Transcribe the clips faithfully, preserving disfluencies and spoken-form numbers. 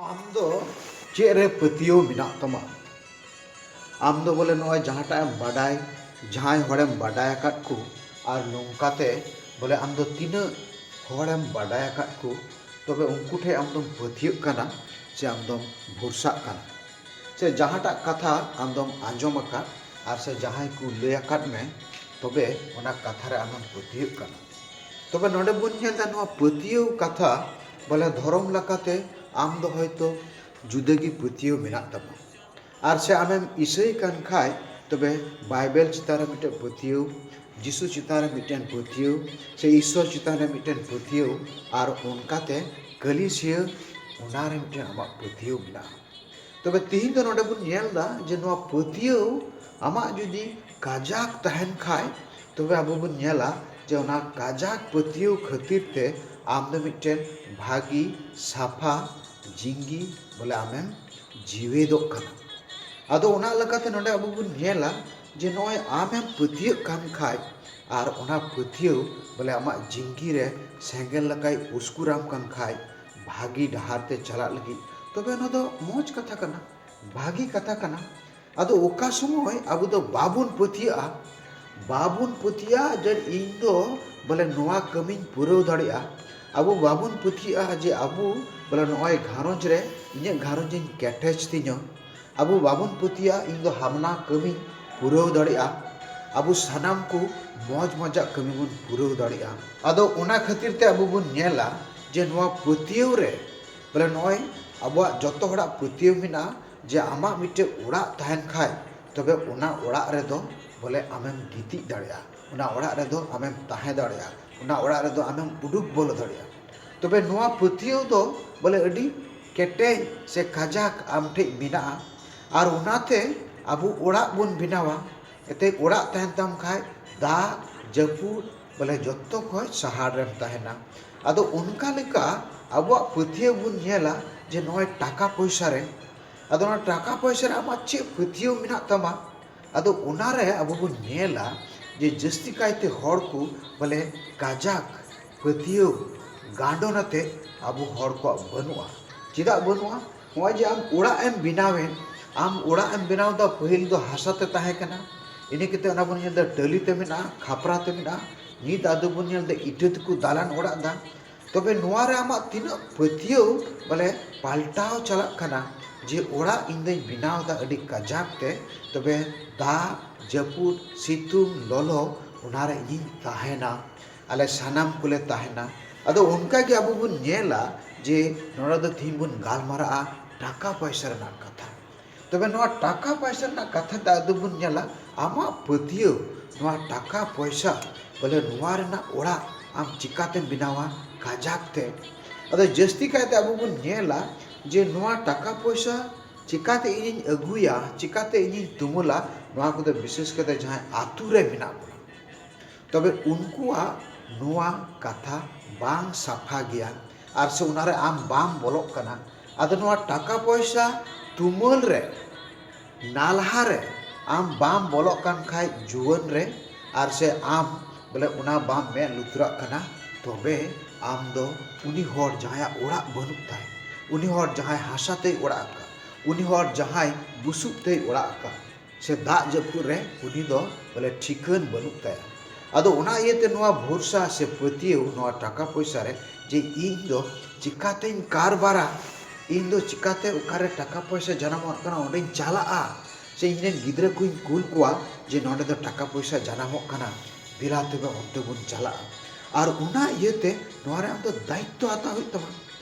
ᱟᱢ ᱫᱚ ᱪᱮᱫ ᱨᱮ ᱯᱟᱹᱛᱭᱟᱹᱣ ᱢᱮᱱᱟᱜ ᱛᱟᱢᱟ? ᱟᱢ ᱫᱚ ᱵᱚᱞᱮ ᱱᱚᱜᱼᱚᱭ ᱡᱟᱦᱟᱸᱴᱟᱜ ᱮᱢ ᱵᱟᱰᱟᱭ, ᱡᱟᱦᱟᱸᱭ ᱦᱚᱲᱮᱢ ᱵᱟᱰᱟᱭ ᱟᱠᱟᱫ ᱠᱚ, ᱟᱨ ᱱᱚᱝᱠᱟᱛᱮ ᱵᱚᱞᱮ ᱟᱢ ᱫᱚ ᱛᱤᱱᱟᱹᱜ ᱦᱚᱲᱮᱢ ᱵᱟᱰᱟᱭ ᱟᱠᱟᱫ ᱠᱚ, ᱛᱚᱵᱮ ᱩᱱᱠᱩ ᱴᱷᱮᱱ ᱟᱢ ᱫᱚᱢ ᱯᱟᱹᱛᱭᱟᱹᱜ ᱠᱟᱱᱟ ᱥᱮ ᱟᱢ ᱫᱚᱢ ᱵᱷᱚᱨᱥᱟᱜ ᱠᱟᱱᱟ? ᱥᱮ ᱡᱟᱦᱟᱸᱴᱟᱜ ᱠᱟᱛᱷᱟ ᱟᱢ ᱫᱚᱢ ᱟᱸᱡᱚᱢ ᱟᱠᱟᱫ ᱟᱨ ᱥᱮ ᱡᱟᱦᱟᱸᱭ ᱠᱚ ᱞᱟᱹᱭ ᱟᱠᱟᱫ ᱢᱮ, ᱛᱚᱵᱮ ᱚᱱᱟ ᱠᱟᱛᱷᱟ ᱨᱮ ᱟᱢᱮᱢ ᱯᱟᱹᱛᱭᱟᱹᱜ ᱠᱟᱱᱟ? ᱛᱚᱵᱮ ᱱᱚᱰᱮ ᱵᱚᱱ ᱧᱮᱞ ᱮᱫᱟ ᱱᱚᱣᱟ ᱯᱟᱹᱛᱭᱟᱹᱣ ᱠᱟᱛᱷᱟ, ᱵᱚᱞᱮ ᱫᱷᱚᱨᱚᱢ ᱞᱮᱠᱟᱛᱮ ᱟᱢ ᱫᱚ ᱦᱚᱭᱛᱳ ᱡᱩᱫᱟᱹ ᱜᱮ ᱯᱟᱹᱛᱭᱟᱹᱣ ᱢᱮᱱᱟᱜ ᱛᱟᱢᱟ᱾ ᱟᱨ ᱥᱮ ᱟᱢᱮᱢ ᱤᱥᱟᱹᱭ ᱠᱟᱱ ᱠᱷᱟᱡ, ᱛᱚᱵᱮ ᱵᱟᱭᱵᱮᱞ ᱪᱮᱛᱟᱱ ᱨᱮ ᱢᱤᱫᱴᱮᱱ ᱯᱟᱹᱛᱭᱟᱹᱣ, ᱡᱤᱥᱩ ᱪᱮᱛᱟᱱ ᱨᱮ ᱢᱤᱫᱴᱮᱱ ᱯᱟᱹᱛᱭᱟᱹᱣ, ᱥᱮ ᱤᱥᱥᱚᱨ ᱪᱮᱛᱟᱱ ᱨᱮ ᱢᱤᱫᱴᱮᱱ ᱯᱟᱹᱛᱭᱟᱹᱣ, ᱟᱨ ᱚᱱᱠᱟᱛᱮ ᱠᱟᱹᱞᱤᱥᱤᱭᱟᱹ ᱚᱱᱟ ᱨᱮ ᱢᱤᱫᱴᱮᱱ ᱟᱢᱟᱜ ᱯᱟᱹᱛᱭᱟᱹᱣ ᱢᱮᱱᱟᱜᱼᱟ᱾ ᱛᱚᱵᱮ ᱛᱤᱦᱤᱧ ᱫᱚ ᱱᱚᱰᱮ ᱵᱚᱱ ᱧᱮᱞ ᱮᱫᱟ ᱡᱮ ᱱᱚᱣᱟ ᱯᱟᱹᱛᱭᱟᱹᱣ ᱟᱢᱟᱜ ᱡᱩᱫᱤ ᱠᱟᱡᱟᱠ ᱛᱟᱦᱮᱱ ᱠᱷᱟᱡ, ᱛᱚᱵᱮ ᱟᱵᱚ ᱵᱚᱱ ᱧᱮᱞᱟ ᱡᱮ ᱚᱱᱟ ᱠᱟᱡᱟᱠ ᱯᱟᱹᱛᱭᱟᱹᱣ ᱠᱷᱟᱹᱛᱤᱨ ᱛᱮ ᱟᱢ ᱫᱚ ᱢᱤᱫᱴᱮᱱ ᱵᱷᱟᱹᱜᱤ, ᱥᱟᱯᱷᱟ, ᱡᱤᱝᱜᱤ ᱵᱚᱞᱮ ᱟᱢᱮᱢ ᱡᱤᱣᱮᱫᱚᱜ ᱠᱟᱱᱟ᱾ ᱟᱫᱚ ᱚᱱᱟ ᱞᱮᱠᱟᱛᱮ ᱱᱚᱰᱮ ᱟᱵᱚ ᱵᱚᱱ ᱧᱮᱞᱟ ᱡᱮ ᱱᱚᱜᱼᱚᱭ ᱟᱢᱮᱢ ᱯᱟᱹᱛᱭᱟᱹᱜ ᱠᱟᱱ ᱠᱷᱟᱡ, ᱟᱨ ᱚᱱᱟ ᱯᱟᱹᱛᱭᱟᱹᱣ ᱵᱚᱞᱮ ᱟᱢᱟᱜ ᱡᱤᱝᱜᱤ ᱨᱮ ᱥᱮᱸᱜᱮᱞ ᱞᱮᱠᱟᱭ ᱩᱥᱠᱩᱨᱟᱢ ᱠᱟᱱ ᱠᱷᱟᱡ, ᱵᱷᱟᱹᱜᱤ ᱰᱟᱦᱟᱨ ᱛᱮ ᱪᱟᱞᱟᱜ ᱞᱟᱹᱜᱤᱫ, ᱛᱚᱵᱮ ᱚᱱᱟ ᱫᱚ ᱢᱚᱡᱽ ᱠᱟᱛᱷᱟ ᱠᱟᱱᱟ, ᱵᱷᱟᱹᱜᱤ ᱠᱟᱛᱷᱟ ᱠᱟᱱᱟ᱾ ᱟᱫᱚ ᱚᱠᱟ ᱥᱚᱢᱚᱭ ᱟᱵᱚ ᱫᱚ ᱵᱟᱵᱚᱱ ᱯᱟᱹᱛᱭᱟᱹᱜᱼᱟ, ᱵᱟᱵᱚᱱ ᱯᱟᱹᱛᱭᱟᱹᱜᱼᱟ ᱡᱮ ᱤᱧ ᱫᱚ ᱵᱚᱞᱮ ᱱᱚᱣᱟ ᱠᱟᱹᱢᱤᱧ ᱯᱩᱨᱟᱹᱣ ᱫᱟᱲᱮᱭᱟᱜᱼᱟ᱾ ᱟᱵᱚ ᱵᱟᱵᱚᱱ ᱯᱟᱹᱛᱭᱟᱹᱜᱼᱟ ᱡᱮ ᱟᱵᱚ ᱵᱚᱞᱮ ᱱᱚᱜᱼᱚᱭ ᱜᱷᱟᱨᱚᱸᱡᱽ ᱨᱮ ᱤᱧᱟᱹᱜ ᱜᱷᱟᱨᱚᱸᱡᱽ ᱤᱧ ᱠᱮᱴᱮᱡ ᱛᱤᱧᱟᱹ᱾ ᱟᱵᱚ ᱵᱟᱵᱚᱱ ᱯᱟᱹᱛᱭᱟᱹᱜᱼᱟ ᱤᱧ ᱫᱚ ᱦᱟᱢᱱᱟ ᱠᱟᱹᱢᱤᱧ ᱯᱩᱨᱟᱹᱣ ᱫᱟᱲᱮᱭᱟᱜᱼᱟ᱾ ᱟᱵᱚ ᱥᱟᱱᱟᱢ ᱠᱚ ᱢᱚᱡᱽ ᱢᱚᱡᱟᱜ ᱠᱟᱹᱢᱤ ᱵᱚᱱ ᱯᱩᱨᱟᱹᱣ ᱫᱟᱲᱮᱭᱟᱜᱼᱟ᱾ ᱟᱫᱚ ᱚᱱᱟ ᱠᱷᱟᱹᱛᱤᱨ ᱛᱮ ᱟᱵᱚ ᱵᱚᱱ ᱧᱮᱞᱟ ᱡᱮ ᱱᱚᱣᱟ ᱯᱟᱹᱛᱭᱟᱹᱣ ᱨᱮ ᱵᱚᱞᱮ ᱱᱚᱜᱼᱚᱭ ᱟᱵᱚᱣᱟᱜ ᱡᱚᱛᱚ ᱦᱚᱲᱟᱜ ᱯᱟᱹᱛᱭᱟᱹᱣ ᱢᱮᱱᱟᱜᱼᱟ ᱡᱮ ᱟᱢᱟᱜ ᱢᱤᱫᱴᱮᱡ ᱚᱲᱟᱜ ᱛᱟᱦᱮᱱ ᱠᱷᱟᱡ, ᱛᱚᱵᱮ ᱚᱱᱟ ᱚᱲᱟᱜ ᱨᱮᱫᱚ ᱵᱚᱞᱮ ᱟᱢᱮᱢ ᱜᱤᱛᱤᱡ ᱫᱟᱲᱮᱭᱟᱜᱼᱟ, ᱚᱱᱟ ᱚᱲᱟᱜ ᱨᱮᱫᱚ ᱟᱢᱮᱢ ᱛᱟᱦᱮᱸ ᱫᱟᱲᱮᱭᱟᱜᱼᱟ, ᱚᱱᱟ ᱚᱲᱟᱜ ᱨᱮᱫᱚ ᱟᱢᱮᱢ ᱩᱰᱩᱠ ᱵᱚᱞᱚ ᱫᱟᱲᱮᱭᱟᱜᱼᱟ᱾ ᱛᱚᱵᱮ ᱱᱚᱣᱟ ᱯᱟᱹᱛᱭᱟᱹᱣ ᱫᱚ ᱵᱚᱞᱮ ᱟᱹᱰᱤ ᱠᱮᱴᱮᱡ ᱥᱮ ᱠᱟᱡᱟᱠ ᱟᱢ ᱴᱷᱮᱡ ᱢᱮᱱᱟᱜᱼᱟ᱾ ᱟᱨ ᱚᱱᱟᱛᱮ ᱟᱵᱚ ᱚᱲᱟᱜ ᱵᱚᱱ ᱵᱮᱱᱟᱣᱟ, ᱮᱱᱛᱮ ᱚᱲᱟᱜ ᱛᱟᱦᱮᱱ ᱛᱟᱢ ᱠᱷᱟᱡ ᱫᱟᱜ ᱡᱟᱹᱯᱩᱫ ᱵᱚᱞᱮ ᱡᱚᱛᱚ ᱠᱷᱚᱡ ᱥᱟᱦᱟᱨ ᱨᱮᱢ ᱛᱟᱦᱮᱱᱟ᱾ ᱟᱫᱚ ᱚᱱᱠᱟ ᱞᱮᱠᱟ ᱟᱵᱚᱣᱟᱜ ᱯᱟᱹᱛᱭᱟᱹᱣ ᱵᱚᱱ ᱧᱮᱞᱟ ᱡᱮ ᱱᱚᱜᱼᱚᱭ ᱴᱟᱠᱟ ᱯᱚᱭᱥᱟ ᱨᱮ, ᱟᱫᱚ ᱚᱱᱟ ᱴᱟᱠᱟ ᱯᱚᱭᱥᱟ ᱨᱮ ᱟᱢᱟᱜ ᱪᱮᱫ ᱯᱟᱹᱛᱭᱟᱹᱣ ᱢᱮᱱᱟᱜ ᱛᱟᱢᱟ? ᱟᱫᱚ ᱚᱱᱟᱨᱮ ᱟᱵᱚ ᱵᱚᱱ ᱧᱮᱞᱟ ᱡᱮ ᱡᱟᱹᱥᱛᱤ ᱠᱟᱭᱛᱮ ᱦᱚᱲ ᱠᱚ ᱵᱚᱞᱮ ᱠᱟᱡᱟᱠ ᱯᱟᱹᱛᱭᱟᱹᱣ ᱜᱟᱸᱰᱚᱱ ᱟᱛᱮ ᱟᱵᱚ ᱦᱚᱲ ᱠᱚᱣᱟᱜ ᱵᱟᱹᱱᱩᱜᱼᱟ᱾ ᱪᱮᱫᱟᱜ ᱵᱟᱹᱱᱩᱜᱼᱟ? ᱱᱚᱜᱼᱚᱭ ᱡᱮ ᱟᱢ ᱚᱲᱟᱜ ᱮᱢ ᱵᱮᱱᱟᱣᱮᱫ, ᱟᱢ ᱚᱲᱟᱜ ᱮᱢ ᱵᱮᱱᱟᱣ ᱮᱫᱟ, ᱯᱟᱹᱦᱤᱞ ᱫᱚ ᱦᱟᱥᱟ ᱛᱮ ᱛᱟᱦᱮᱸ ᱠᱟᱱᱟ, ᱤᱱᱟᱹ ᱠᱟᱛᱮ ᱚᱱᱟ ᱵᱚᱱ ᱧᱮᱞ ᱮᱫᱟ ᱴᱟᱹᱞᱤ ᱛᱮ ᱢᱮᱱᱟᱜᱼᱟ, ᱠᱷᱟᱯᱨᱟ ᱛᱮ ᱢᱮᱱᱟᱜᱼᱟ, ᱱᱤᱛ ᱟᱫᱚ ᱵᱚᱱ ᱧᱮᱞ ᱮᱫᱟ ᱤᱴᱟᱹ ᱛᱮᱠᱚ ᱫᱟᱞᱟᱱ ᱚᱲᱟᱜ ᱮᱫᱟ᱾ ᱛᱚᱵᱮ ᱱᱚᱣᱟ ᱨᱮ ᱟᱢᱟᱜ ᱛᱤᱱᱟᱹᱜ ᱯᱟᱹᱛᱭᱟᱹᱣ ᱵᱚᱞᱮ ᱯᱟᱞᱴᱟᱣ ᱪᱟᱞᱟᱜ ᱠᱟᱱᱟ ᱡᱮ ᱚᱲᱟᱜ ᱤᱧ ᱫᱚᱧ ᱵᱮᱱᱟᱣ ᱮᱫᱟ ᱟᱹᱰᱤ ᱠᱟᱡᱟᱠ ᱛᱮ, ᱛᱚᱵᱮ ᱫᱟᱜ, ᱡᱟᱹᱯᱩᱫ, ᱥᱤᱛᱩᱝ, ᱞᱚᱞᱚ, ᱚᱱᱟᱨᱮ ᱤᱧᱤᱧ ᱛᱟᱦᱮᱱᱟ, ᱟᱞᱮ ᱥᱟᱱᱟᱢ ᱠᱚᱞᱮ ᱛᱟᱦᱮᱱᱟ᱾ ᱟᱫᱚ ᱚᱱᱠᱟ ᱜᱮ ᱟᱵᱚ ᱵᱚᱱ ᱧᱮᱞᱟ ᱡᱮ ᱱᱚᱰᱮ ᱫᱚ ᱛᱮᱦᱮᱧ ᱵᱚᱱ ᱜᱟᱞᱢᱟᱨᱟᱜᱼᱟ ᱴᱟᱠᱟ ᱯᱚᱭᱥᱟ ᱨᱮᱱᱟᱜ ᱠᱟᱛᱷᱟ᱾ ᱛᱚᱵᱮ ᱱᱚᱣᱟ ᱴᱟᱠᱟ ᱯᱚᱭᱥᱟ ᱨᱮᱱᱟᱜ ᱠᱟᱛᱷᱟ ᱫᱚ ᱟᱫᱚ ᱵᱚᱱ ᱧᱮᱞᱟ, ᱟᱢᱟᱜ ᱯᱟᱹᱛᱭᱟᱹᱣ ᱱᱚᱣᱟ ᱴᱟᱠᱟ ᱯᱚᱭᱥᱟ, ᱵᱚᱞᱮ ᱱᱚᱣᱟ ᱨᱮᱱᱟᱜ ᱚᱲᱟᱜ ᱟᱢ ᱪᱤᱠᱟᱛᱮᱢ ᱵᱮᱱᱟᱣᱟ ᱠᱟᱡᱟᱠ ᱛᱮ᱾ ᱟᱫᱚ ᱡᱟᱹᱥᱛᱤ ᱠᱟᱭᱛᱮ ᱟᱵᱚ ᱵᱚᱱ ᱧᱮᱞᱟ ᱡᱮ ᱱᱚᱣᱟ ᱴᱟᱠᱟ ᱯᱚᱭᱥᱟ ᱪᱤᱠᱟᱛᱮ ᱤᱧᱤᱧ ᱟᱹᱜᱩᱭᱟ, ᱪᱤᱠᱟᱛᱮ ᱤᱧᱤᱧ ᱛᱩᱢᱟᱹᱞᱟ, ᱱᱚᱣᱟ ᱠᱚᱫᱚ ᱵᱤᱥᱮᱥ ᱠᱟᱛᱮ ᱡᱟᱦᱟᱸᱭ ᱟᱛᱳ ᱨᱮ ᱢᱮᱱᱟᱜ ᱵᱚᱱᱟ, ᱛᱚᱵᱮ ᱩᱱᱠᱩᱣᱟᱜ ᱱᱚᱣᱟ ᱠᱟᱛᱷᱟ ᱵᱟᱝ ᱥᱟᱯᱷᱟ ᱜᱮᱭᱟ, ᱟᱨ ᱥᱮ ᱚᱱᱟᱨᱮ ᱟᱢ ᱵᱟᱢ ᱵᱚᱞᱚᱜ ᱠᱟᱱᱟ᱾ ᱟᱫᱚ ᱱᱚᱣᱟ ᱴᱟᱠᱟ ᱯᱚᱭᱥᱟ ᱛᱩᱢᱟᱹᱞ ᱨᱮ, ᱱᱟᱞᱦᱟ ᱨᱮ ᱟᱢ ᱵᱟᱢ ᱵᱚᱞᱚᱜ ᱠᱟᱱ ᱠᱷᱟᱡ ᱡᱩᱣᱟᱹᱱ ᱨᱮ, ᱟᱨ ᱥᱮ ᱟᱢ ᱵᱚᱞᱮ ᱚᱱᱟ ᱵᱟᱢ ᱢᱮᱫ ᱞᱩᱛᱩᱨᱟᱜ ᱠᱟᱱᱟ, ᱛᱚᱵᱮ ᱟᱢ ᱫᱚ ᱩᱱᱤ ᱦᱚᱲ ᱡᱟᱦᱟᱸᱭᱟᱜ ᱚᱲᱟᱜ ᱵᱟᱹᱱᱩᱜ ᱛᱟᱭ, ᱩᱱᱤ ᱦᱚᱲ ᱡᱟᱦᱟᱸᱭ ᱦᱟᱥᱟ ᱛᱮᱭ ᱚᱲᱟᱜ ᱟᱠᱟᱫ, ᱩᱱᱤ ᱦᱚᱲ ᱡᱟᱦᱟᱸᱭ ᱵᱩᱥᱩᱵ ᱛᱮᱭ ᱚᱲᱟᱜ ᱟᱠᱟᱫ, ᱥᱮ ᱫᱟᱜ ᱡᱟᱹᱯᱩᱫ ᱨᱮ ᱩᱱᱤ ᱫᱚ ᱵᱚᱞᱮ ᱴᱷᱤᱠᱟᱹᱱ ᱵᱟᱹᱱᱩᱜ ᱛᱟᱭᱟ᱾ ᱟᱫᱚ ᱚᱱᱟ ᱤᱭᱟᱹᱛᱮ ᱱᱚᱣᱟ ᱵᱷᱚᱨᱥᱟ ᱥᱮ ᱯᱟᱹᱛᱭᱟᱹᱣ ᱱᱚᱣᱟ ᱴᱟᱠᱟ ᱯᱚᱭᱥᱟ ᱨᱮ, ᱡᱮ ᱤᱧ ᱫᱚ ᱪᱤᱠᱟᱛᱮᱧ ᱠᱟᱨᱵᱟᱨᱟ, ᱤᱧ ᱫᱚ ᱪᱤᱠᱟᱛᱮ ᱚᱠᱟᱨᱮ ᱴᱟᱠᱟ ᱯᱚᱭᱥᱟ ᱡᱟᱱᱟᱢᱚᱜ ᱠᱟᱱᱟ ᱚᱸᱰᱮᱧ ᱪᱟᱞᱟᱜᱼᱟ, ᱥᱮ ᱤᱧ ᱨᱮᱱ ᱜᱤᱫᱽᱨᱟᱹ ᱠᱚᱧ ᱠᱩᱞ ᱠᱚᱣᱟ ᱡᱮ ᱱᱚᱸᱰᱮ ᱫᱚ ᱴᱟᱠᱟ ᱯᱚᱭᱥᱟ ᱡᱟᱱᱟᱢᱚᱜ ᱠᱟᱱᱟ, ᱫᱮᱞᱟ ᱛᱚᱵᱮ ᱚᱱᱛᱮ ᱵᱚᱱ ᱪᱟᱞᱟᱜᱼᱟ᱾ ᱟᱨ ᱚᱱᱟ ᱤᱭᱟᱹᱛᱮ ᱱᱚᱣᱟ ᱨᱮ ᱟᱢ ᱫᱚ ᱫᱟᱭᱤᱛᱛᱚ ᱦᱟᱛᱟᱣ ᱦᱩᱭᱩᱜ ᱛᱟᱢᱟ᱾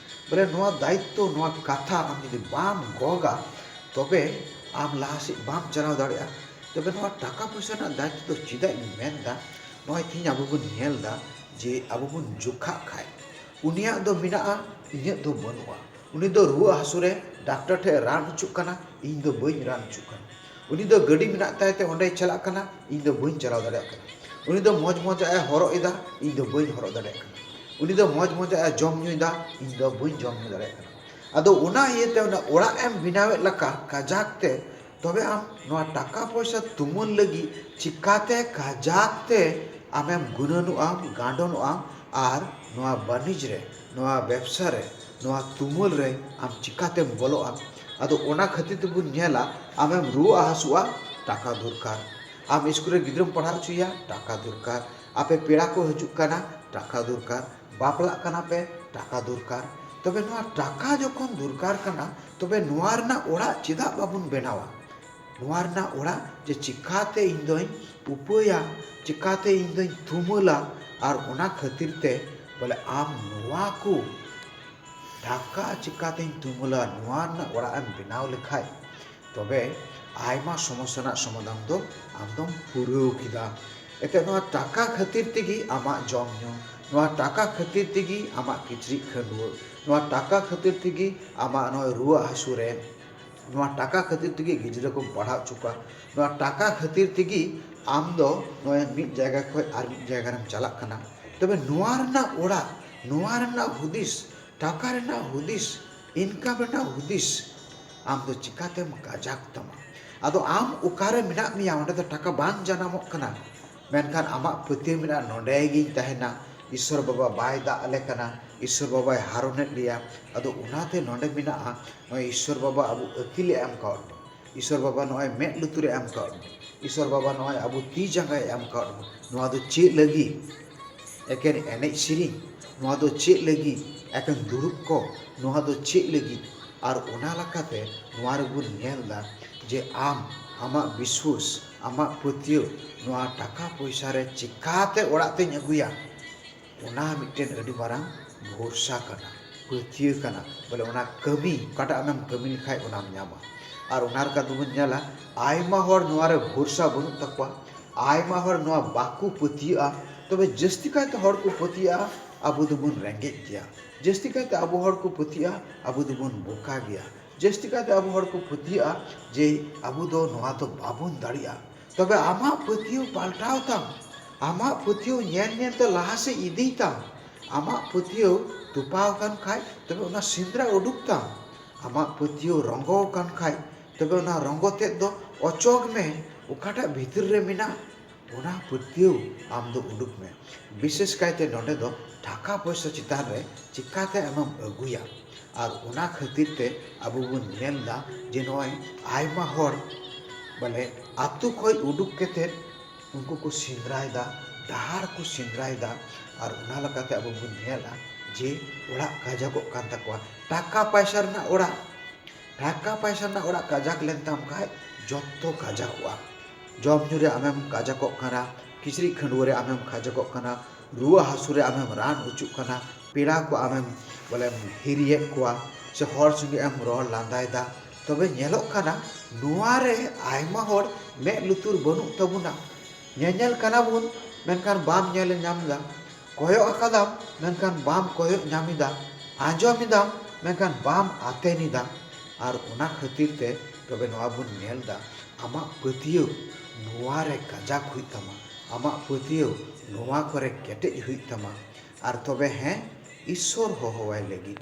ᱵᱚᱞᱮ ᱱᱚᱣᱟ ᱫᱟᱭᱤᱛᱛᱚ, ᱱᱚᱣᱟ ᱠᱟᱛᱷᱟ ᱟᱢ ᱡᱩᱫᱤ ᱵᱟᱢ ᱜᱚᱜᱟ, ᱛᱚᱵᱮ ᱟᱢ ᱞᱟᱦᱟ ᱥᱮᱫ ᱵᱟᱢ ᱪᱟᱞᱟᱣ ᱫᱟᱲᱮᱭᱟᱜᱼᱟ᱾ ᱛᱚᱵᱮ ᱱᱚᱣᱟ ᱴᱟᱠᱟ ᱯᱚᱭᱥᱟ ᱨᱮᱱᱟᱜ ᱫᱟᱭᱤᱛᱛᱚ ᱫᱚ ᱪᱮᱫᱟᱜ ᱤᱧ ᱢᱮᱱ ᱮᱫᱟ? ᱱᱚᱜᱼᱚᱭ ᱛᱮᱦᱮᱧ ᱟᱵᱚ ᱵᱚᱱ ᱧᱮᱞ ᱮᱫᱟ ᱡᱮ ᱟᱵᱚ ᱵᱚᱱ ᱡᱚᱠᱷᱟᱜ ᱠᱷᱟᱡ, ᱩᱱᱤᱭᱟᱜ ᱫᱚ ᱢᱮᱱᱟᱜᱼᱟ, ᱤᱧᱟᱹᱜ ᱫᱚ ᱵᱟᱹᱱᱩᱜᱼᱟ᱾ ᱩᱱᱤ ᱫᱚ ᱨᱩᱣᱟᱹ ᱦᱟᱹᱥᱩ ᱨᱮ ᱰᱟᱠᱛᱟᱨ ᱴᱷᱮᱱ ᱨᱟᱱ ᱦᱚᱪᱚᱜ ᱠᱟᱱᱟ, ᱤᱧ ᱫᱚ ᱵᱟᱹᱧ ᱨᱟᱱ ᱦᱚᱪᱚᱜ ᱠᱟᱱᱟ᱾ ᱩᱱᱤ ᱫᱚ ᱜᱟᱹᱰᱤ ᱢᱮᱱᱟᱜ ᱛᱟᱭ ᱛᱮ ᱚᱸᱰᱮᱭ ᱪᱟᱞᱟᱜ ᱠᱟᱱᱟ, ᱤᱧ ᱫᱚ ᱵᱟᱹᱧ ᱪᱟᱞᱟᱣ ᱫᱟᱲᱮᱭᱟᱜ ᱠᱟᱱᱟ᱾ ᱩᱱᱤ ᱫᱚ ᱢᱚᱡᱽ ᱢᱚᱡᱽ ᱟᱜ ᱮ ᱦᱚᱨᱚᱜ ᱮᱫᱟ, ᱤᱧ ᱫᱚ ᱵᱟᱹᱧ ᱦᱚᱨᱚᱜ ᱫᱟᱲᱮᱭᱟᱜ ᱠᱟᱱᱟ᱾ ᱩᱱᱤ ᱫᱚ ᱢᱚᱡᱽ ᱢᱚᱡᱽ ᱟᱜ ᱮ ᱡᱚᱢ ᱧᱩᱭᱮᱫᱟ, ᱤᱧ ᱫᱚ ᱵᱟᱹᱧ ᱡᱚᱢ ᱧᱩ ᱫᱟᱲᱮᱭᱟᱜ ᱠᱟᱱᱟ᱾ ᱟᱫᱚ ᱚᱱᱟ ᱤᱭᱟᱹᱛᱮ ᱚᱱᱟ ᱚᱲᱟᱜ ᱮᱢ ᱵᱮᱱᱟᱣᱮᱫ ᱞᱮᱠᱟ ᱠᱟᱡᱟᱠ ᱛᱮ, ᱛᱚᱵᱮ ᱟᱢ ᱱᱚᱣᱟ ᱴᱟᱠᱟ ᱯᱚᱭᱥᱟ ᱛᱩᱢᱟᱹᱞ ᱞᱟᱹᱜᱤᱫ ᱪᱤᱠᱟᱛᱮ ᱠᱟᱡᱟᱠ ᱛᱮ ᱟᱢᱮᱢ ᱜᱩᱱᱟᱹᱱᱚᱜᱼᱟᱢ, ᱜᱟᱸᱰᱚᱱᱚᱜᱼᱟᱢ, ᱟᱨ ᱱᱚᱣᱟ ᱵᱟᱹᱱᱤᱡᱽ ᱨᱮ, ᱱᱚᱣᱟ ᱵᱮᱵᱽᱥᱟ ᱨᱮ, ᱱᱚᱣᱟ ᱛᱩᱢᱟᱹᱞ ᱨᱮ ᱟᱢ ᱪᱤᱠᱟᱛᱮᱢ ᱵᱚᱞᱚᱜᱼᱟ? ᱟᱫᱚ ᱚᱱᱟ ᱠᱷᱟᱹᱛᱤᱨ ᱛᱮᱵᱚᱱ ᱧᱮᱞᱟ, ᱟᱢᱮᱢ ᱨᱩᱣᱟᱹᱜ ᱦᱟᱹᱥᱩᱜᱼᱟ, ᱴᱟᱠᱟ ᱫᱚᱨᱠᱟᱨ᱾ ᱟᱢ ᱥᱠᱩᱞ ᱨᱮ ᱜᱤᱫᱽᱨᱟᱹᱢ ᱯᱟᱲᱦᱟᱣ ᱦᱚᱪᱚᱭᱮᱭᱟ, ᱴᱟᱠᱟ ᱫᱚᱨᱠᱟᱨ᱾ ᱟᱯᱮ ᱯᱮᱲᱟ ᱠᱚ ᱦᱤᱡᱩᱜ ᱠᱟᱱᱟ, ᱴᱟᱠᱟ ᱫᱚᱨᱠᱟᱨ᱾ ᱵᱟᱯᱞᱟᱜ ᱠᱟᱱᱟ ᱯᱮ, ᱴᱟᱠᱟ ᱫᱚᱨᱠᱟᱨ᱾ ᱛᱚᱵᱮ ᱱᱚᱣᱟ ᱴᱟᱠᱟ ᱡᱚᱠᱷᱚᱱ ᱫᱚᱨᱠᱟᱨ ᱠᱟᱱᱟ, ᱛᱚᱵᱮ ᱱᱚᱣᱟ ᱨᱮᱱᱟᱜ ᱚᱲᱟᱜ ᱪᱮᱫᱟᱜ ᱵᱟᱵᱚᱱ ᱵᱮᱱᱟᱣᱟ? ᱱᱚᱣᱟ ᱨᱮᱱᱟᱜ ᱚᱲᱟᱜ ᱡᱮ ᱪᱤᱠᱟᱛᱮ ᱤᱧ ᱫᱚᱧ ᱩᱯᱟᱹᱭᱟ, ᱪᱤᱠᱟᱛᱮ ᱤᱧ ᱫᱚᱧ ᱛᱩᱢᱟᱹᱞᱟ, ᱟᱨ ᱚᱱᱟ ᱠᱷᱟᱹᱛᱤᱨ ᱛᱮ ᱵᱚᱞᱮ ᱟᱢ ᱱᱚᱣᱟ ᱠᱚ ᱴᱟᱠᱟ ᱪᱤᱠᱟᱛᱤᱧ ᱛᱩᱢᱟᱹᱞᱟ, ᱱᱚᱣᱟ ᱨᱮᱱᱟᱜ ᱚᱲᱟᱜ ᱮᱢ ᱵᱮᱱᱟᱣ ᱞᱮᱠᱷᱟᱡ, ᱛᱚᱵᱮ ᱟᱭᱢᱟ ᱥᱚᱢᱚᱥᱥᱟ ᱨᱮᱱᱟᱜ ᱥᱚᱢᱟᱫᱷᱟᱱ ᱫᱚ ᱟᱢ ᱫᱚᱢ ᱯᱩᱨᱟᱹᱣ ᱠᱮᱫᱟ᱾ ᱮᱱᱛᱮᱫ ᱱᱚᱣᱟ ᱴᱟᱠᱟ ᱠᱷᱟᱹᱛᱤᱨ ᱛᱮᱜᱮ ᱟᱢᱟᱜ ᱡᱚᱢ ᱧᱩ, ᱱᱚᱣᱟ ᱴᱟᱠᱟ ᱠᱷᱟᱹᱛᱤᱨ ᱛᱮᱜᱮ ᱟᱢᱟᱜ ᱠᱤᱪᱨᱤᱡ ᱠᱷᱟᱹᱰᱩᱣᱟᱹᱜ, ᱱᱚᱣᱟ ᱴᱟᱠᱟ ᱠᱷᱟᱹᱛᱤᱨ ᱛᱮᱜᱮ ᱟᱢᱟᱜ ᱱᱚᱜᱼᱚᱭ ᱨᱩᱣᱟᱹᱜ ᱦᱟᱹᱥᱩ ᱨᱮ, ᱱᱚᱣᱟ ᱴᱟᱠᱟ ᱠᱷᱟᱹᱛᱤᱨ ᱛᱮᱜᱮ ᱜᱤᱫᱽᱨᱟᱹ ᱠᱚᱢ ᱯᱟᱲᱦᱟᱣ ᱦᱚᱪᱚ ᱠᱚᱣᱟ, ᱱᱚᱣᱟ ᱴᱟᱠᱟ ᱠᱷᱟᱹᱛᱤᱨ ᱛᱮᱜᱮ ᱟᱢ ᱫᱚ ᱱᱚᱜᱼᱚᱭ ᱢᱤᱫ ᱡᱟᱭᱜᱟ ᱠᱷᱚᱱ ᱟᱨ ᱢᱤᱫ ᱡᱟᱭᱜᱟ ᱨᱮᱢ ᱪᱟᱞᱟᱜ ᱠᱟᱱᱟ᱾ ᱛᱚᱵᱮ ᱱᱚᱣᱟ ᱨᱮᱱᱟᱜ ᱚᱲᱟᱜ, ᱱᱚᱣᱟ ᱨᱮᱱᱟᱜ ᱦᱩᱫᱤᱥ, ᱴᱟᱠᱟ ᱨᱮᱱᱟᱜ ᱦᱩᱫᱤᱥ, ᱤᱱᱠᱟᱢ ᱨᱮᱱᱟᱜ ᱦᱩᱫᱤᱥ ᱟᱢ ᱫᱚ ᱪᱤᱠᱟᱛᱮᱢ ᱠᱟᱡᱟᱠ ᱛᱟᱢᱟ? ᱟᱫᱚ ᱟᱢ ᱚᱠᱟᱨᱮ ᱢᱮᱱᱟᱜ ᱢᱮᱭᱟ, ᱚᱸᱰᱮ ᱫᱚ ᱴᱟᱠᱟ ᱵᱟᱝ ᱡᱟᱱᱟᱢᱚᱜ ᱠᱟᱱᱟ, ᱢᱮᱱᱠᱷᱟᱱ ᱟᱢᱟᱜ ᱯᱟᱹᱛᱭᱟᱹᱣ ᱢᱮᱱᱟᱜᱼᱟ, ᱱᱚᱸᱰᱮ ᱜᱤᱧ ᱛᱟᱦᱮᱱᱟ, ᱤᱥᱥᱚᱨ ᱵᱟᱵᱟ ᱵᱟᱭ ᱫᱟᱜ ᱟᱞᱮ ᱠᱟᱱᱟ, ᱤᱥᱥᱚᱨ ᱵᱟᱵᱟᱭ ᱦᱟᱨᱚᱱᱮᱫ ᱞᱮᱭᱟ᱾ ᱟᱫᱚ ᱚᱱᱟᱛᱮ ᱱᱚᱸᱰᱮ ᱢᱮᱱᱟᱜᱼᱟ, ᱱᱚᱜᱼᱚᱭ ᱤᱥᱥᱚᱨ ᱵᱟᱵᱟ ᱟᱵᱚ ᱟᱹᱠᱤᱞᱮ ᱮᱢ ᱠᱟᱣᱟᱫ ᱵᱚᱱᱟ, ᱤᱥᱥᱚᱨ ᱵᱟᱵᱟ ᱱᱚᱜᱼᱚᱭ ᱢᱮᱫ ᱞᱩᱛᱩᱨᱮ ᱮᱢ ᱠᱟᱣᱟᱫ ᱵᱚᱱᱟ, ᱤᱥᱥᱚᱨ ᱵᱟᱵᱟ ᱱᱚᱜᱼᱚᱭ ᱟᱵᱚ ᱛᱤ ᱡᱟᱸᱜᱟᱭ ᱮᱢ ᱠᱟᱣᱟᱫ ᱵᱚᱱᱟ᱾ ᱱᱚᱣᱟ ᱫᱚ ᱪᱮᱫ ᱞᱟᱹᱜᱤᱫ? ᱮᱠᱮᱱ ᱮᱱᱮᱡ ᱥᱮᱨᱮᱧ? ᱱᱚᱣᱟ ᱫᱚ ᱪᱮᱫ ᱞᱟᱹᱜᱤᱫ? ᱮᱠᱮᱱ ᱫᱩᱲᱩᱵ ᱠᱚ? ᱱᱚᱣᱟ ᱫᱚ ᱪᱮᱫ ᱞᱟᱹᱜᱤᱫ? ᱟᱨ ᱚᱱᱟ ᱞᱮᱠᱟᱛᱮ ᱱᱚᱣᱟ ᱨᱮᱵᱚᱱ ᱧᱮᱞ ᱮᱫᱟ ᱡᱮ ᱟᱢ ᱟᱢᱟᱜ ᱵᱤᱥᱣᱟᱹᱥ, ᱟᱢᱟᱜ ᱯᱟᱹᱛᱭᱟᱹᱣ ᱱᱚᱣᱟ ᱴᱟᱠᱟ ᱯᱚᱭᱥᱟ ᱨᱮ ᱪᱤᱠᱟᱛᱮ ᱚᱲᱟᱜ ᱛᱮᱧ ᱟᱹᱜᱩᱭᱟ, ᱚᱱᱟ ᱢᱤᱫᱴᱮᱱ ᱟᱹᱰᱤ ᱢᱟᱨᱟᱝ ᱵᱷᱚᱨᱥᱟ ᱠᱟᱱᱟ, ᱯᱟᱹᱛᱭᱟᱹᱣ ᱠᱟᱱᱟ᱾ ᱵᱚᱞᱮ ᱚᱱᱟ ᱠᱟᱹᱢᱤ, ᱚᱠᱟᱴᱟᱜ ᱟᱢᱮᱢ ᱠᱟᱹᱢᱤ ᱞᱮᱠᱷᱟᱡ ᱚᱱᱟᱢ ᱧᱟᱢᱟ᱾ ᱟᱨ ᱚᱱᱟ ᱞᱮᱠᱟ ᱫᱚᱵᱚᱱ ᱧᱮᱞᱟ, ᱟᱭᱢᱟ ᱦᱚᱲ ᱱᱚᱣᱟ ᱨᱮ ᱵᱷᱚᱨᱥᱟ ᱵᱟᱹᱱᱩᱜ ᱛᱟᱠᱚᱣᱟ, ᱟᱭᱢᱟ ᱦᱚᱲ ᱱᱚᱣᱟ ᱵᱟᱠᱚ ᱯᱟᱹᱛᱭᱟᱹᱜᱼᱟ᱾ ᱛᱚᱵᱮ ᱡᱟᱹᱥᱛᱤ ᱠᱟᱭᱛᱮ ᱦᱚᱲ ᱠᱚ ᱯᱟᱹᱛᱭᱟᱹᱜᱼᱟ ᱟᱵᱚ ᱫᱚᱵᱚᱱ ᱨᱮᱸᱜᱮᱡ ᱜᱮᱭᱟ, ᱡᱟᱹᱥᱛᱤ ᱠᱟᱭᱛᱮ ᱟᱵᱚ ᱦᱚᱲ ᱠᱚ ᱯᱟᱹᱛᱭᱟᱹᱜᱼᱟ ᱟᱵᱚ ᱫᱚᱵᱚᱱ ᱵᱚᱠᱟ ᱜᱮᱭᱟ, ᱡᱟᱹᱥᱛᱤ ᱠᱟᱭᱛᱮ ᱟᱵᱚ ᱦᱚᱲ ᱠᱚ ᱯᱟᱹᱛᱭᱟᱹᱜᱼᱟ ᱡᱮ ᱟᱵᱚ ᱫᱚ ᱱᱚᱣᱟ ᱫᱚ ᱵᱟᱵᱚᱱ ᱫᱟᱲᱮᱭᱟᱜᱼᱟ᱾ ᱛᱚᱵᱮ ᱟᱢᱟᱜ ᱯᱟᱹᱛᱭᱟᱹᱣ ᱯᱟᱞᱴᱟᱣ ᱛᱟᱢ, ᱟᱢᱟᱜ ᱯᱟᱹᱛᱭᱟᱹᱣ ᱧᱮᱞ ᱧᱮᱞ ᱛᱮ ᱞᱟᱦᱟ ᱥᱮᱫ ᱤᱫᱤᱭ ᱛᱟᱢ᱾ ᱟᱢᱟᱜ ᱯᱟᱹᱛᱭᱟᱹᱣ ᱛᱚᱯᱟᱣ ᱟᱠᱟᱱ ᱠᱷᱟᱡ, ᱛᱚᱵᱮ ᱚᱱᱟ ᱥᱮᱸᱫᱽᱨᱟ ᱩᱰᱩᱠ ᱛᱟᱢ᱾ ᱟᱢᱟᱜ ᱯᱟᱹᱛᱭᱟᱹᱣ ᱨᱚᱸᱜᱚ ᱟᱠᱟᱱ ᱠᱷᱟᱡ, ᱛᱚᱵᱮ ᱚᱱᱟ ᱨᱚᱸᱜᱚ ᱛᱮᱫ ᱫᱚ ᱚᱪᱚᱜᱽ ᱢᱮ᱾ ᱚᱠᱟᱴᱟᱜ ᱵᱷᱤᱛᱤᱨ ᱨᱮ ᱢᱮᱱᱟᱜ, ᱚᱱᱟ ᱯᱟᱹᱛᱭᱟᱹᱣ ᱟᱢ ᱫᱚ ᱩᱰᱩᱠ ᱢᱮ᱾ ᱵᱤᱥᱮᱥ ᱠᱟᱭᱛᱮ ᱱᱚᱰᱮ ᱫᱚ ᱴᱟᱠᱟ ᱯᱚᱭᱥᱟ ᱪᱮᱛᱟᱱ ᱨᱮ ᱪᱤᱠᱟᱛᱮ ᱟᱢᱮᱢ ᱟᱹᱜᱩᱭᱟ᱾ ᱟᱨ ᱚᱱᱟ ᱠᱷᱟᱹᱛᱤᱨ ᱛᱮ ᱟᱵᱚ ᱵᱚᱱ ᱧᱮᱞ ᱮᱫᱟ ᱡᱮ ᱱᱚᱜᱼᱚᱭ ᱟᱭᱢᱟ ᱦᱚᱲ ᱵᱚᱞᱮ ᱟᱛᱳ ᱠᱷᱚᱱ ᱩᱰᱩᱠ ᱠᱟᱛᱮᱫ ᱩᱱᱠᱩ ᱠᱚ ᱥᱮᱸᱫᱽᱨᱟᱭᱮᱫᱟ, ᱰᱟᱦᱟᱨ ᱠᱚ ᱥᱮᱸᱫᱽᱨᱟᱭᱮᱫᱟ᱾ ᱟᱨ ᱚᱱᱟ ᱞᱮᱠᱟᱛᱮ ᱟᱵᱚ ᱵᱚᱱ ᱧᱮᱞᱟ ᱡᱮ ᱚᱲᱟᱜ ᱠᱟᱡᱟᱠᱚᱜ ᱠᱟᱱ ᱛᱟᱠᱚᱣᱟ, ᱴᱟᱠᱟ ᱯᱟᱭᱥᱟ ᱨᱮᱱᱟᱜ ᱚᱲᱟᱜ᱾ ᱴᱟᱠᱟ ᱯᱟᱭᱥᱟ ᱨᱮᱱᱟᱜ ᱚᱲᱟᱜ ᱠᱟᱡᱟᱠ ᱞᱮᱱ ᱛᱟᱢ ᱠᱷᱟᱡ ᱡᱚᱛᱚ ᱠᱟᱡᱟᱠᱚᱜᱼᱟ᱾ ᱡᱚᱢ ᱧᱩ ᱨᱮ ᱟᱢᱮᱢ ᱠᱟᱡᱟᱠᱚᱜ ᱠᱟᱱᱟ, ᱠᱤᱪᱨᱤᱡ ᱠᱷᱟᱹᱰᱩᱣᱟᱹ ᱨᱮ ᱟᱢᱮᱢ ᱠᱟᱡᱟᱠᱚᱜ ᱠᱟᱱᱟ, ᱨᱩᱣᱟᱹ ᱦᱟᱹᱥᱩ ᱨᱮ ᱟᱢᱮᱢ ᱨᱟᱱ ᱚᱪᱚᱜ ᱠᱟᱱᱟ, ᱯᱮᱲᱟ ᱠᱚ ᱟᱢᱮᱢ ᱵᱚᱞᱮᱢ ᱦᱤᱨᱤᱭᱮᱫ ᱠᱚᱣᱟ, ᱥᱮ ᱦᱚᱲ ᱥᱚᱸᱜᱮ ᱮᱢ ᱨᱚᱲ ᱞᱟᱸᱫᱟᱭᱮᱫᱟ᱾ ᱛᱚᱵᱮ ᱧᱮᱞᱚᱜ ᱠᱟᱱᱟ ᱱᱚᱣᱟ ᱨᱮ ᱟᱭᱢᱟ ᱦᱚᱲ ᱢᱮᱫ ᱞᱩᱛᱩᱨ ᱵᱟᱹᱱᱩᱜ ᱛᱟᱵᱚᱱᱟ᱾ ᱧᱮᱧᱮᱞ ᱠᱟᱱᱟ ᱵᱚᱱ, ᱢᱮᱱᱠᱷᱟᱱ ᱵᱟᱢ ᱧᱮᱞ ᱧᱟᱢ ᱮᱫᱟ᱾ ᱠᱚᱭᱚᱜ ᱟᱠᱟᱫᱟᱢ, ᱢᱮᱱᱠᱷᱟᱱ ᱵᱟᱢ ᱠᱚᱭᱚᱜ ᱧᱟᱢ ᱮᱫᱟ᱾ ᱟᱸᱡᱚᱢ ᱮᱫᱟᱢ, ᱢᱮᱱᱠᱷᱟᱱ ᱵᱟᱢ ᱟᱛᱮᱱ ᱮᱫᱟ᱾ ᱟᱨ ᱚᱱᱟ ᱠᱷᱟᱹᱛᱤᱨ ᱛᱮ ᱛᱚᱵᱮ ᱱᱚᱣᱟ ᱵᱚᱱ ᱧᱮᱞ ᱮᱫᱟ, ᱟᱢᱟᱜ ᱯᱟᱹᱛᱭᱟᱹᱣ ᱱᱚᱣᱟ ᱨᱮ ᱠᱟᱡᱟᱠ ᱦᱩᱭᱩᱜ ᱛᱟᱢᱟ, ᱟᱢᱟᱜ ᱯᱟᱹᱛᱭᱟᱹᱣ ᱱᱚᱣᱟ ᱠᱚᱨᱮ ᱠᱮᱴᱮᱡ ᱦᱩᱭᱩᱜ ᱛᱟᱢᱟ᱾ ᱟᱨ ᱛᱚᱵᱮ ᱦᱮᱸ, ᱤᱥᱥᱚᱨ ᱦᱚᱦᱚᱣᱟᱭ ᱞᱟᱹᱜᱤᱫ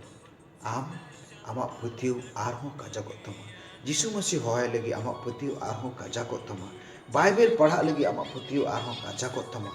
ᱟᱢ ᱟᱢᱟᱜ ᱯᱟᱹᱛᱭᱟᱹᱣ ᱟᱨᱦᱚᱸ ᱠᱟᱡᱟᱠᱚᱜ ᱛᱟᱢᱟ᱾ ᱡᱤᱥᱩ ᱢᱟᱹᱥᱤ ᱦᱚᱦᱚᱭ ᱞᱟᱹᱜᱤᱫ ᱟᱢᱟᱜ ᱯᱟᱹᱛᱭᱟᱹᱣ ᱟᱨᱦᱚᱸ ᱠᱟᱡᱟᱠᱚᱜ ᱛᱟᱢᱟ᱾ ᱵᱟᱭᱵᱮᱞ ᱯᱟᱲᱦᱟᱜ ᱞᱟᱹᱜᱤᱫ ᱟᱢᱟᱜ ᱯᱟᱹᱛᱭᱟᱹᱣ ᱟᱨᱦᱚᱸ ᱠᱟᱡᱟᱠᱚᱜ ᱛᱟᱢᱟ᱾